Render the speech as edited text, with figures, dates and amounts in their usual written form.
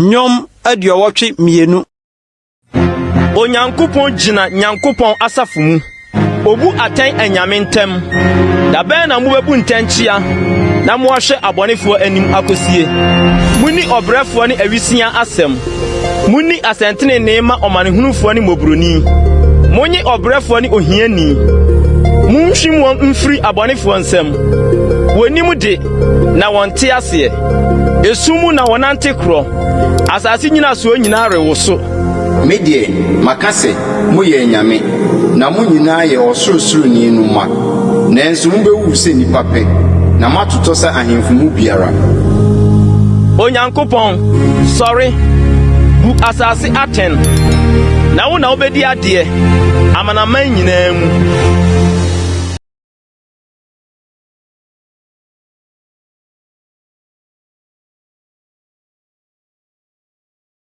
Nnwom 82. Onyankopɔn gyina Nyankopɔn asafo mu. Obu atɛn anyame ntam. Da bɛn na mubebu ntɛnkyea na moahwɛ abɔnefoɔ anim akosie? Munni ɔbrɛfoɔ ne awisiaa asɛm. Munni asɛntenenee mma ɔmanehunufoɔ ne mmɔborɔni. Monnye ɔbrɛfoɔ ne ohiani. Munhwim wɔn mfiri abɔnefoɔ nsam. Wonnim de, na wɔnte aseɛ. Esum mu na wɔnante korɔ. Asase nnyinasoɔ nyinaa rewoso. Me deɛ, maka sɛ, 'Moyɛ anyame, na mo nyinaa yɛ Ɔsorosoroni no mma. Nanso mubewuwu sɛ nnipa pɛ, na moatotɔ sɛ ahemfo mu biara. Onyankopɔn, sɔre, bu asase atɛn, na wo na wobedi adeɛ, amanaman nyinaa mu.